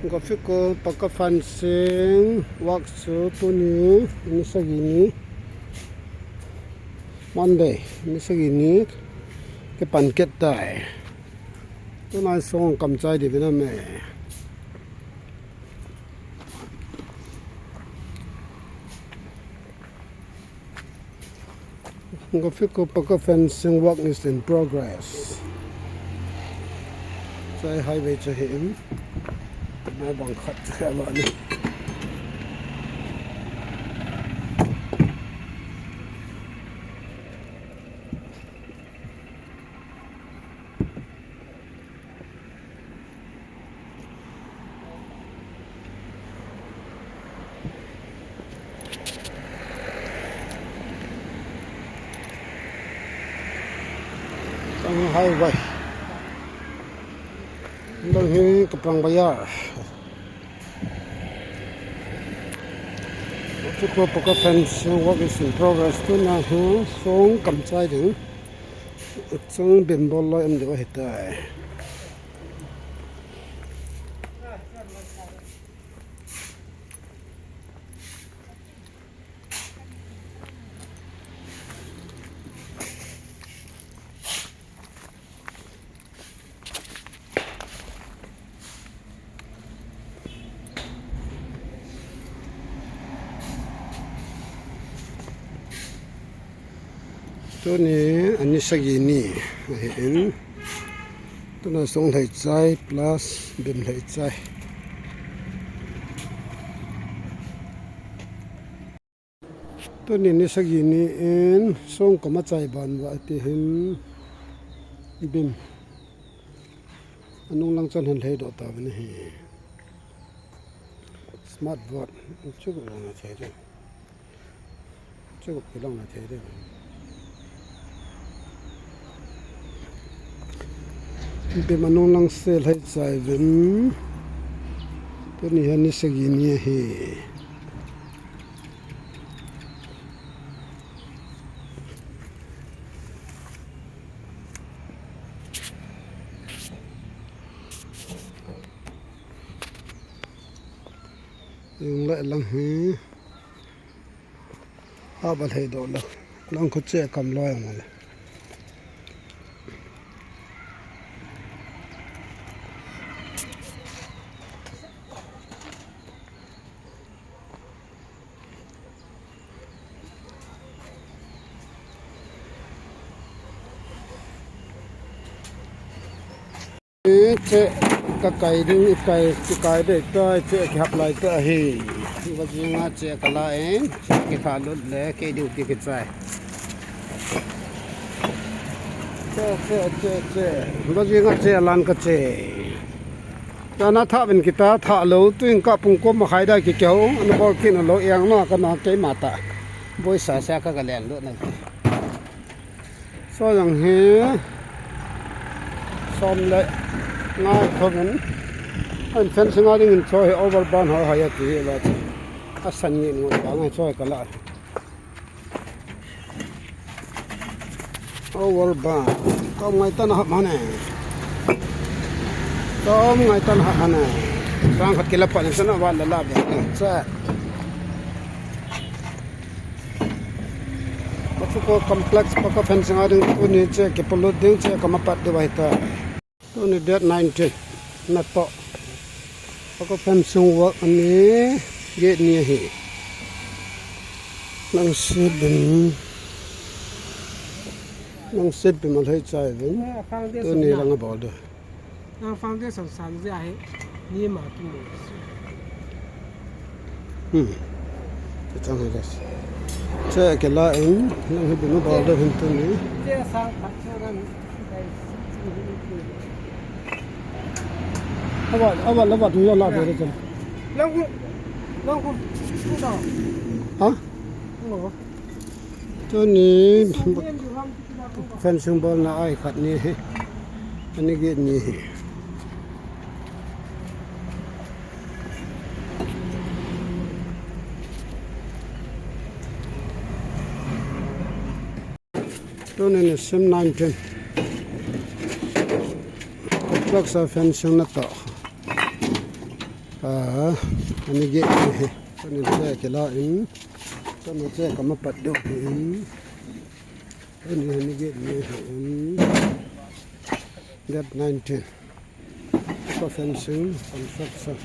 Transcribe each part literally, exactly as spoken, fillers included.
Gopiko paka fencing work chu tuni, ni sagi ni, Monday, ni sagi ni kipan kit tai. Tunai song kamchai ding ahi name. Gopiko paka fencing work is in progress. Chai highway chu ahi in. Mai bang khat chu ahi bani. Chang highway. Dang hi Kaprang Bazar. Gopiko paka fencing work is in progress. Tunai hi song kamchai ding. Chung bim bol loi um ding ahi tai. Tuni ani sagi ni ahi in. Tuna song lhai chai plus bim lhai chai. Tuni ni sagi ni in song kama chai ban uva ati hin bim. Anung lang chan hin lhai doh ta vin ahi. Smart board. Chu ko na chai de. Chu ko long na chai de. Bim anung lang se lhai chai vin. Tuni hi ni sagi ni ahi. Yung le lang hi. Haba lhai doh le. Lang khu che kam loi ang le. Che ka kai ding, i kai, i kai dei tai, che kihap lai ta hi. Vajinga che ka la in, che kikha lut le, kei duty kichai. Che, che, che, che. Vajinga che lan ka che. Tana tha vin kita tha lo, tuin ka pung kom ma khai da ki keu, ana bol kin lo yang na ka na keima ta. Boi sa sa ka ka len lut na. Saw jong hi som le nga thovin. An fencing a dingin saw hi over ban ho hai ati la. A san nge ngot ba ngai saw ka la. Over ban. Ka ngai tan ha mane. Ka ngai tan ha mane. Sang khat kila pa ni sana wa la la be. Sa. Gopiko complex paka fencing a ding tuni che kipolut ding che kama pat ding ahi tai. Tuni date nineteen. Na to. Paka fencing work ani gate ni ahi. Nang se bim. Nang se bim a lhai chai vin. Tuni lang a bol de. Nang foundation san je ahi, ni ma tu mo. Hmm. Che chang hai das. Che ke la in, nang hi bim a bol de hin tuni. Che sang phat che ran. Awa, awa, awa, tu ya la de de. Lang ku, lang ku, ku da. Ha? Ngo. Tuni. Fencing bol na ai khat ni hi. Ani gate ni hi. Tuni ni sim nineteen. Complex a fencing na to. Ah, ani gate ni hi. Tuni che kila in. Tuni che kama pat deuh hi in. Tuni ani gate ni hi in. Date nineteen. Ko fencing construction.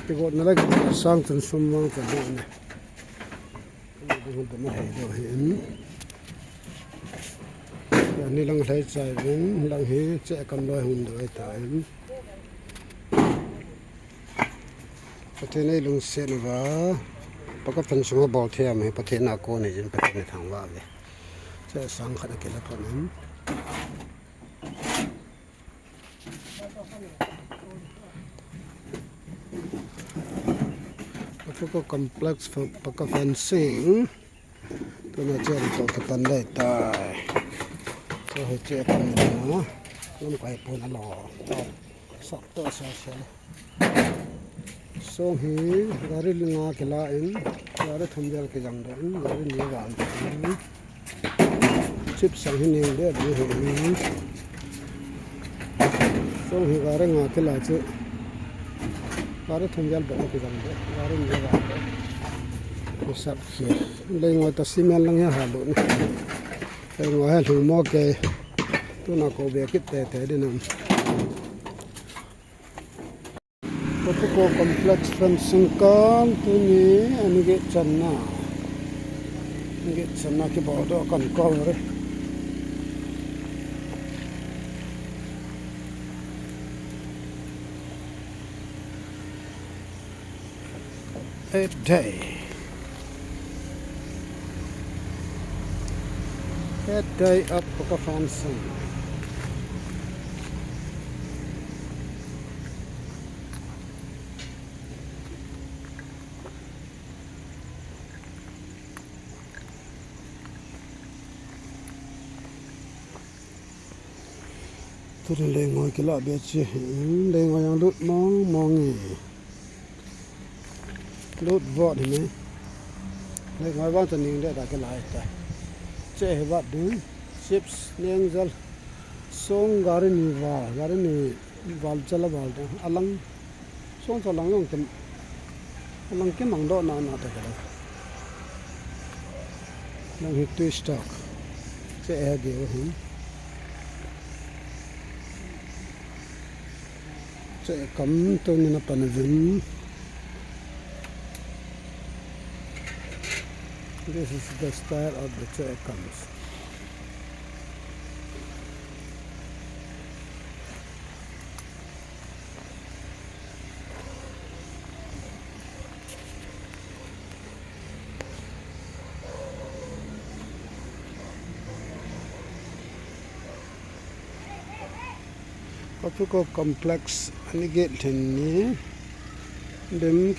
Kigotna la kigotna sang chun sum mang cha deuh ni. Ani lang lhai chai vin, lang hi che kam loi hung doi ta in. Pathen ei lungset uva, paka fencing ho bol thei am hi Pathen a kon ahi jin, Pathen a thangvah uve. Che sang khat a kila pon in. Paka complex, paka fencing. Tuna che ri to katan dai tai. Cho he che kan na. Lam kai pon a lo. Sap to sa sa. Song hi gari nga kila in, gari thum vel kijang doh in, gari ni val doh in. Chip sang hi ning de, de hi. Song hi gari nga kila chu. Gari thum vel doh kijang doh, gari ni val doh. Sap hi. Lei ngoi ta cement lang hi ha lo ni. Lei ngoi ha lhung mo ke. Tuna ko be kit te te di nam. Kotuko complex fencing kan tuni ani gate channa. Ani gate channa kibol doh kan ko re. Eight day. Eight day of paka fencing. Tuni lei ngoi kila be chi, lei ngoi jong lut mong mong e. Lut vot hi me. Lei ngoi vang cha ning de ta kila ta. Che hi vat ding. Chips neng jal. Song gari ni val, gari ni val jal a val ding. Alang. Song cha lang jong kim, lang kimang doh na na ta ka. Lang hi twist tak. Che e ge hin. Che kam tuni na pan vin. This is the style of the che kams. Kotuko complex ani gate lhen ni dem.